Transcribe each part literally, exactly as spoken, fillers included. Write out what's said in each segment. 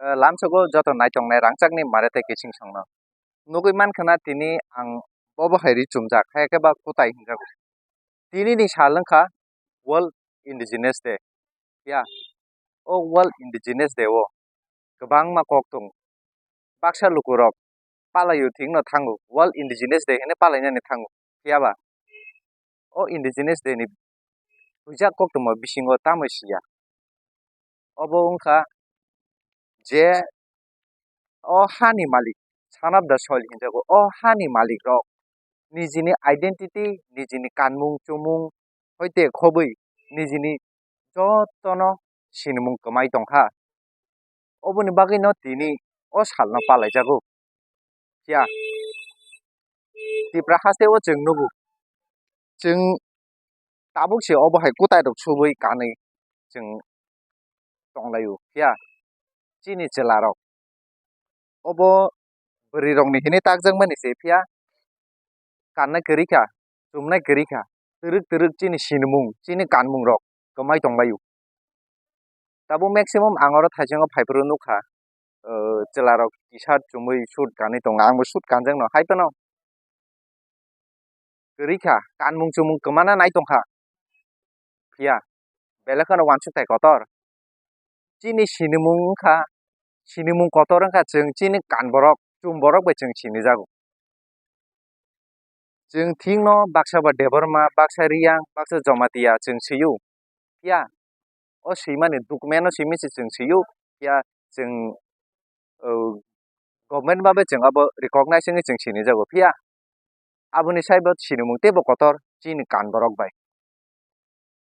eh, lamsogo joto naitongnai rangchakni mare tei kiching songno. Nugui mankha na tini ang bobo hai ri chumjak, hai khe ba kutai hinjago. Tini ni sal wngkha World Indigenous Day. Ya, o World Indigenous Day o kwbangma kok tongo. Baksa lukurok palaio thwngno thango, World Indigenous Day hinwi palainani thango. Phiya ba o Indigenous Day ni huijak koktwma bisingo tamo siya. Obo wngkha je o hani malik, son of the soil hinjago, o hani malik rok nijini identity, nijini kanmung chumung hoite khobwi nijini jotono sinimung kwmai tongkha. Oboni bagwino tini o salno palaijago. Phiya Tipra haste o chwng nugo, chwng tabuk se obo hai kwtai rok subui kanwi chwng tonglaio. Phiya chini chwla rok obo bwrwi rokni hinwi takjakmani se, phiya kannai kwrwi kha, chumnai kwrwi kha, twrwk twrwk chini sinimung, chini kanmung rok kwmai tonglaio. Tabuk maximum ang oro thaichongo phaiphuru nukha, uh, chwla rok t-shirt chumui suit kanwi tongo, angbo suit kanjakno hai phano kwrwi kha, kanmung chumung kwmana nai tongkha. Phiya belai kheno uansukthai kotor. Chini sinimung wngkha, sinimung kotor wngkha chwng chini kan borok, chum borok bai chwng sinijago. Chwng thikno baksa ba Debbarma, baksa Riyang, baksa Jamatia chwng sio. Phiya o swimani document-o simi se chwng sio. Phiya chwng, o, government babe chwng abo recognize wngwi chwng sinijago. Phiya aboni saibo sinimung teibo kotor chini kan borok bai.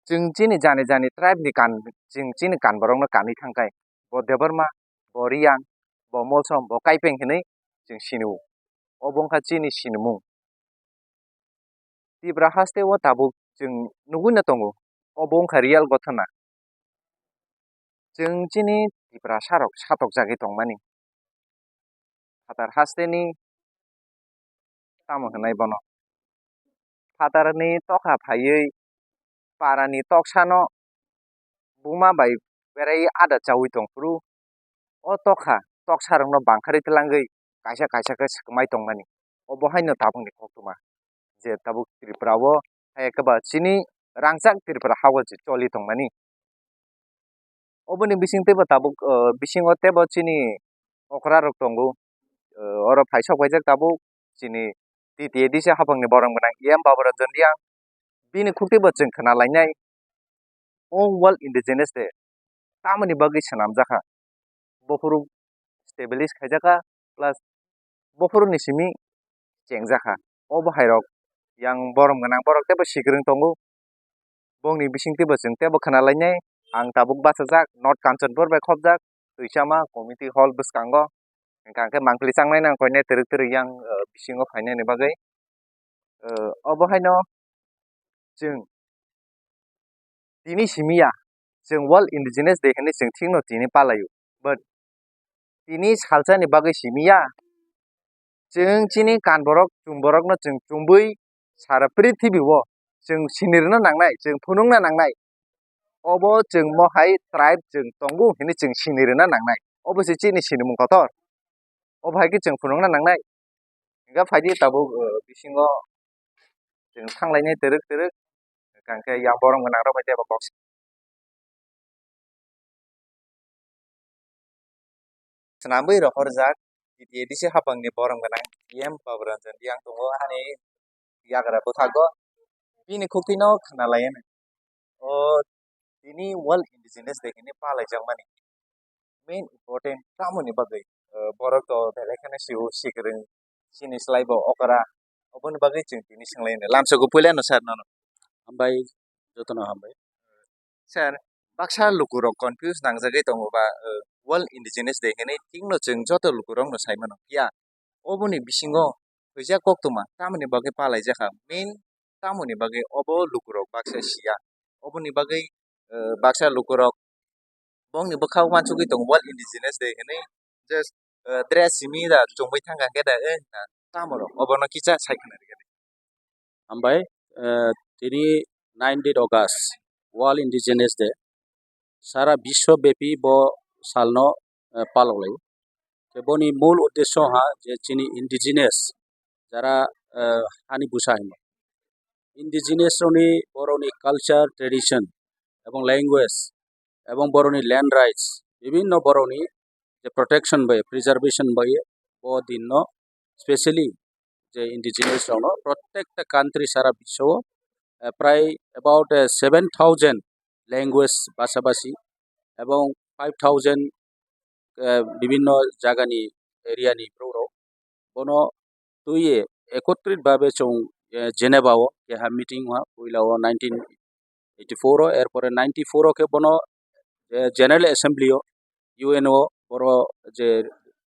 Chwng chini jani jani tribe ni kan, chwng chini kan borokno kanwi thangkhai, bo Debbarma, bo Riyang, bo Molsom, bo Kaipeng hinwi chwng sinio. Obo wngkha chini sinimung. Tipra haste o tabuk chwng nugui no tongo, obo wngkha real gothona. Chwng chini Tiprasa rok satokjagwi tongmani. Phatar hasteni tamo hwnwi bono. Phatarni tokha phaiwi parani toksano buma bai berai ada chaui tongphuru, o tokha toksarokno bangkharwi twlangwi kaisa kaisa khe swkmai tongmani. Obo haino tabukni koktwma, je tabuk Tripura o hai khe ba chini rangchak Tripura ha o je choli tongmani. Oboni bising teibo tabuk, o, bisingo teibo chini okra rok tongo. O, oro phaisok paijak tabuk chini T T A D C hapangni borom gwnang E M Baburanjan Reang. Bini khuk teibo chwng khna lainai, o World Indigenous Day tamoni bagwi swnamjakha. Bophuru establish khaijakha, plus bophuruni simi chengjakha. O bo hairok yang borom gwnang borok teibo sikwrwng tongo. Bongni bising teibo chwng teibo khna lainai. Ang tabuk bachajak North Kanchanpur bai khopjak Tuisama Community Hall bwskango. Hwnkha khe mangpili changnai nang koinai twrwk twrwk yang, eh, bisingo phainani bagwi. Eh, obo haino chwng tini simi ya, chwng World Indigenous Day hinwi chwng thikno tini palaio. But tini salsani bagwi simi ya, chwng chini kan borok, chum borokno chwng chumbui sara prithibi o chwng sinirwna nangnai, chwng phunukna nangnai. Obo chwng mohai tribe chwng tongo hinwi chwng sinirwna nangnai. Obo se chini sinimung kotor. Obo hai khe chwng phunukna nangnai. Hwnkhe phaidi tabuk, eh, bisingo chwng thanglainai twrwk twrwk. Hwnkhe yang borom gwnang rok bai teibo kok swnamwi rohorjak, T T A D C hapangni borom gwnang E M Baburanjan Reang tongo ani yagra bwkhago. Bini khuktwino khna laiyano. O tini World Indigenous Day hinwi palaijakmani main important tamoni bagwi, o, borok to belai kheno sio, sikwrwng, chini slai bo okra. Oboni bagwi chwng tini swnglaino. Lamsogo puilano sir nono. Hambai, jotono hambai. Sir, baksa lukurok confuse nangjagwi tongo ba, o, World Indigenous Day hinwi thikno chwng joto lukurokno sai mano. Phiya oboni bisingo huijak koktwma tamoni bagwi palaijakha, main tamoni bagwi obo lukurok baksa siya. Oboni bagwi, eh, baksa lukurok bongni bwkhao uansugwi tongo World Indigenous Day hinwi, just, eh, dress simi da chumui thangkha khe da, eh, na tamo rok obono kisa sai khna rwgwi. Hambai, eh, tini nineteenth August, World Indigenous Day. Sara biswo bepi bo salno eh, palok lai. Khe boni mul uddesho ha je chini indigenous jara, eh, hani busa hino. Indigenous rokni borokni culture, tradition ebong language ebong borokni land rights bibhinno borokni je protection bai, preservation bai bo dinno specially je indigenous rokno prottekta country sara biswo, eh, prai about, eh, seven thousand language basa basi ebong five thousand, eh, bibhinno jagani area ni borok rok bono twiwi ekotrit babe chwng, eh, Geneva o keha meeting ha puila o nineteen eighty four o, erpore ninety four o khe bono, eh, General Assembly o U N o boro je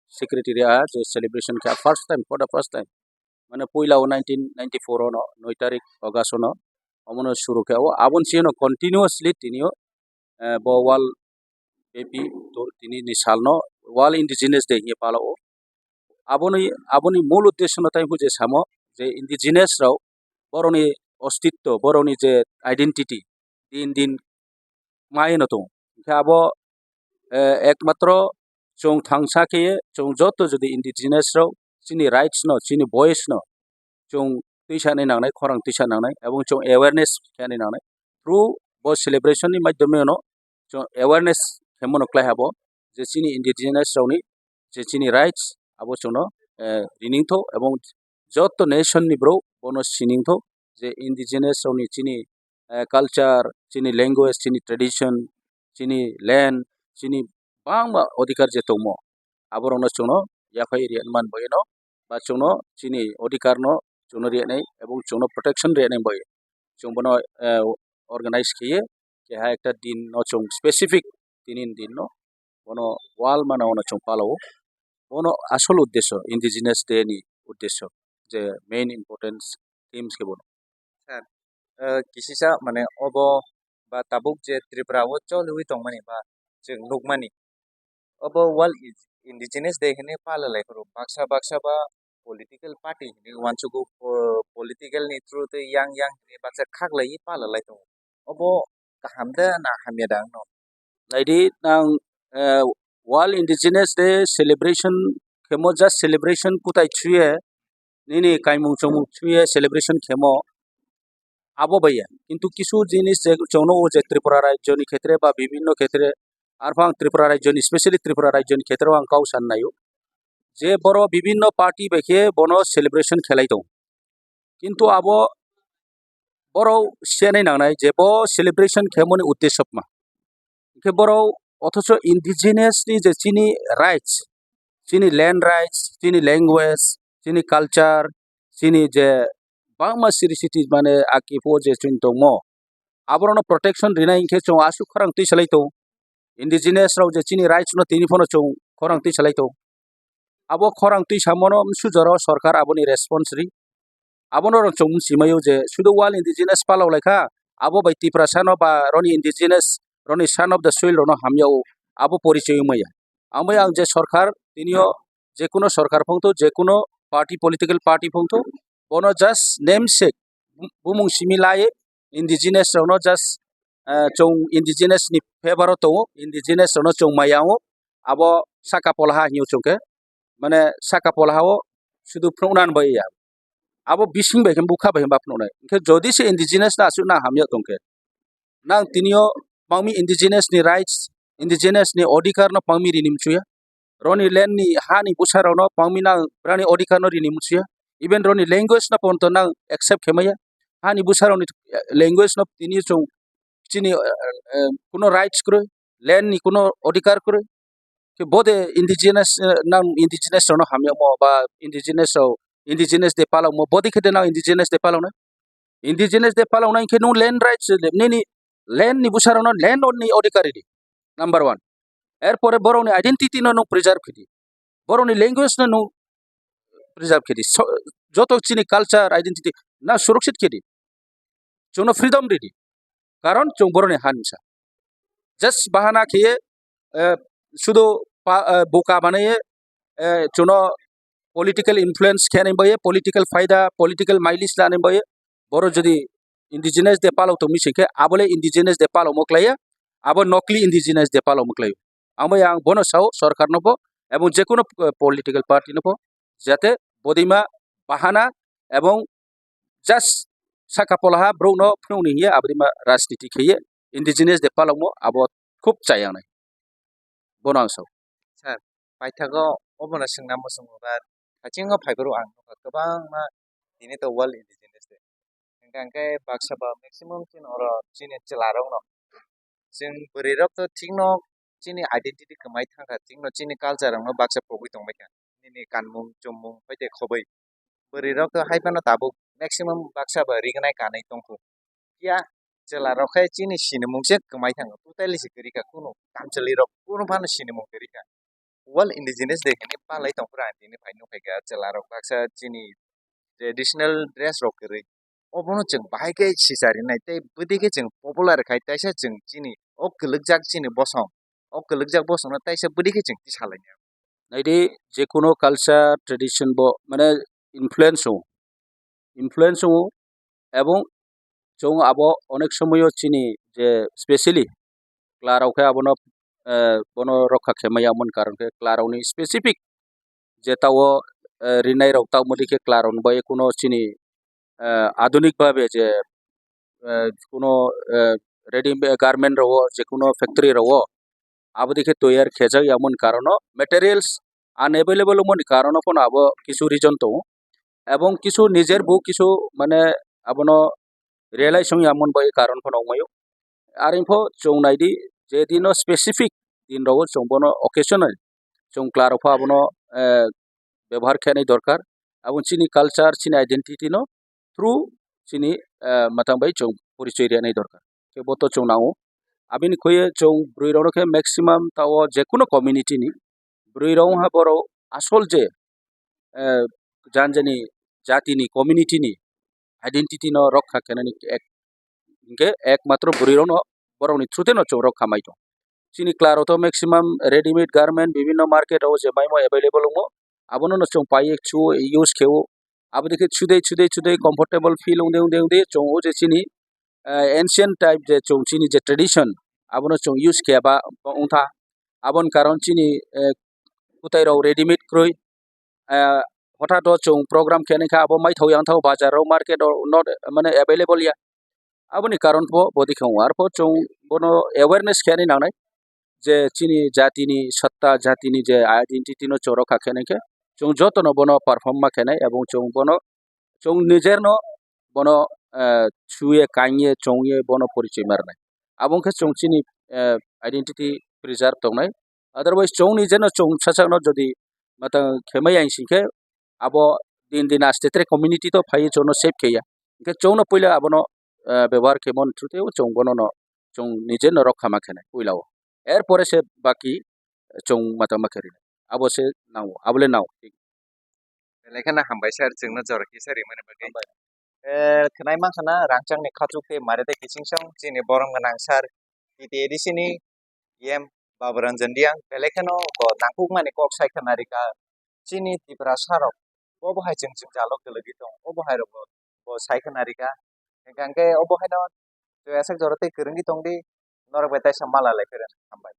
secretary a je celebration khe first time, for the first time mane puila o nineteen ninety four o no noi tarik August o no omono suru khe o aboni sino continuously tini o, eh, bo world baby to tini ni salno World Indigenous Day hinwi palo o. Aboni, aboni mul uddesho no tai hwnwi je samo je indigenous rok borokni ostitto, borokni je identity din din maino tongo. Hwnkhe abo, eh, ekmatro chwng thangsa khe chwng joto jodi indigenous rok chini rights no, chini voice no chwng twisanai nangnai, khorang twisa nangnai, ebong chwng awareness khenai nangnai. Through bo celebration ni maidhyome no chwng awareness khemono klai habo je chini indigenous rokni je chini rights abo chwngno, eh, riningthok ebong joto nation ni borok bono siningthok je indigenous rokni chini, eh, culture, chini language, chini tradition, chini land, chini bangma odhikar je tongmo, aborokno chwngno yaphai rwna man bagwino ba chwngno chini odhikarno chwngno rwnai ebong chwngno protection rwnai bagwi chwng bono, eh, organize khiye keha ekta din no chwng specific tini ni din no bono world manao no chwng palao. Bono asol uddesho, Indigenous Day ni uddesho je main importance themes khe bono. Sir, eh, kisisa mane obo ba tabuk je Tripura o choliwi tongmani ba chwng nukmani, obo World Indigenous Day hinwi palalai phuru baksa baksa ba political party hinwi uansukgo, po-, political ni through tei yang yang hinwi baksa khaklaiwi palalai tongo. Obo kaham da na hamya da wngno? Naidi nang, eh, World Indigenous Day celebration khemo just celebration kwtai chuye nini kaimung chongmung chuye celebration khemo abo baiya. Kintu kisu jinis je chwngno o je Tripura rajyo ni khetre ba bibhinno khetre, arphang Tripura rajyo ni, specially Tripura rajyo ni khetre o ang kau san naio. Je boro bibhinno party bai khe bono celebration khelai tongo. Kintu abo borok siyanai nangnai je bo celebration khemoni uddesho ma. Hwnkhe borok othocho indigenous ni je chini rights, chini land rights, chini language, chini culture, chini je bangma siri siti mane akipo je chwng tongmo, aborokno protection rinai hinkhe chwng aswk khorang twi salai tongo. Indigenous rok je chini rights no tini phano chwng khorang twi salai tongo. Abo khorang twi samono sujaro sorkar aboni response ri. Abono rok chwng mungsi maio je sudu World Indigenous palok laikha, abo bai Tiprasa no ba roni indigenous, roni son of the soil rokno hamya o, abo porichoi wngmaya. Ambai ang je sorkar, tinio jekuno sorkar phongtho, jekuno party, political party phongtho, bono just namesake, bu-, bumung simi lai indigenous rokno just, eh, chwng indigenous ni favor o tongo, indigenous rokno chwng maya o, abo saka polaha hinwi chwngkhe, mane saka polaha o sudu phunuknani bai ya. Abo bising bai khe bukha bai khe ba phunuknai. Hinkhe jodi se indigenous no aswk nang hamya tongkhe, nang tinio pangmi indigenous ni rights, indigenous ni odhikar no pangmi rini muchuya. Roni land ni ha ni bwsa rok no pangmi nang brani odhikar no rini muchuya. Even roni language no ponto nang accept khe maya. Ha ni bwsa rok ni, eh, language no tini chwng chini, eh, eh, kuno rights kwrwi, land ni kuno odhikar kwrwi. Khe bode indigenous, eh, nang indigenous rok no hamya mo ba indigenous rok, indigenous day palok mo, bode khe de nang indigenous day palok nai. Indigenous day palok nai khe nung land rights, nini land ni bwsa rok no land ni odhikar ri di. Number one. Erpore borok ni identity no nung preserve khe di. Borok ni language no nung preserve khe di. So, joto chini culture, identity na surokshit khe di. Chwngno freedom ri di. Karon chwng borok ni ha ni sa. Just bahana khe, eh, sudu pa, eh, buka banaye, eh, chwngno political influence khe nai baye, political faida, political mileage la nai baye. Borok jodi indigenous day palok tong mi singkhe, abole indigenous day palok mo klaiya, abo nokli indigenous day palok mo klaiyo. Ang bai ang bono sao sorkar no pho ebong jekunu, eh, political party no pho jate bodima bahana ebong just saka polaha borok no phunukni hiya abodima rajniti kheye indigenous de palokmo abo khub chayang nai. Bono ang sao. Sir, paithago obono swngna muchungo ba hachingo phaiphuru ang nukha kwbangma tini to World Indigenous Day. Hingkha hingkhe baksa ba maximum chini oro chini chwlarokno chwng bwrwirok to thikno chini identity kwmai thangkha, thikno chini culture rokno baksa pogwi tongbaikha, nini kanmung chumung hoite khobwi. Bwrwirok to hai phano tabuk maximum baksa ba rignai kanwi tongkhu. Phiya chwlarok khe chini sinimung se kwmai thango, totally se kwrwi kha, kunu kamchwlwirok kunu phano sinimung kwrwi kha. World Indigenous Day hinwi palai tongphuru ang tini phai nukhaikha, chwlarok baksa chini traditional dress rok kwrwi. Obono chwng bahai khe sicharinai tei bwdwi khe chwng popular khai taisa chwng chini o kwlwkjak chini bosong, o kwlwkjak bosongno taisa bwdwi khe chwng tisalainai. Naidi, jekunu culture, tradition bo mane influence wngo, influence wngo, ebong chwng abo onek somoyo chini je specially chwlarok khe abono, eh, bono rokha khe maya, aboni karon khe chwlarokni specific je tao, eh, rinairok tamo dikhe chwlarokni bai kuno chini, eh, adunik bhabe je, eh, kuno, eh, ready garment rok o, je kuno factory rok o, abo dikhe toyar khejak yamoni karono materials unavailable wngmani karono phano abo kisu reason tongo. Ebong kisu nijer bo kisu mane abono realize wngya mon bai karon phano wngmaio. Are pho chwng naidi je dino specific din rogo chwng bono occasional chwng chwlarok pho abono, eh, bebohar khenai dorkar. Abo chini culture, chini identity no through chini, eh, matang bai chwng porichoi rwnai dorkar. Khe bo to chwng nango. Abini khuye chwng bwrwi rokno khe maximum tao jekunu community ni bwrwi rok wngkha borok asol je, eh, jan jani jatini, community ni identity no rokha khenani ek, hinkhe ekmatro bwrwi rokno borokni through teno chwng rokha mai tong. Chini chwlarok to maximum readymade garment bibhinno market o je maimo available wngo, abono no chwng paiwi chuo, use kheo, abo dikhe chudai chudai chudai comfortable feel wngde wngde wngde chwng o je chini, eh, ancient type je chwng chini je tradition abono chwng use kheba wngtha. Aboni karon chini, eh, kwtai rok readymade kwrwi, eh, hothat o chwng program khenai kha abo maithok yang thao bazar o market o not mane available ya. Aboni karon pho bodi khe wngo. Arpho chwng bono awareness khe ani nangnai je chini jatini satta, jatini je identity no chwng rokha khe nai khe chwng jotono bono perform ma khe nai ebong chwng bono chwng nijer no bono, eh, chuye kanye chongye bono porichoi ma rwnai. Abo wngkhe chwng chini, eh, identity preserve tongnai. Otherwise chwng nijer no chwng sachak no jodi matang khe maya hinkhe abo din din aste tere community to phaiwi chwngno save khe ya. Hinkhe chwngno puila abono, eh, bebohar khe mani through tei chwng bono no chwng nije no rokha ma khe nai puila o. Er pore se baki chwng matang ma khe rinai. Abo se nango, abo le nango. Belai kheno hambai sir, chwngno jora kisa rimani bagwi. Hambai. Eh, khwnai mankha na rangchakni khachuk tei mare tei kichingsong chini borom gwnang sir T T A D C ni E M Baburanjan Reang, belai kheno bo nangkukmani kok sai khna rikha. Chini Tiprasa rok bo bo hai chwng jwngjalo kwlwgwi tong, obo hai rok bo, bo sai khna rikha. Hingkha hingkhe obo haino twi aswk jora tei kwrwngwi tongdi, norok bai taisa mala lai phairanai. Hambai.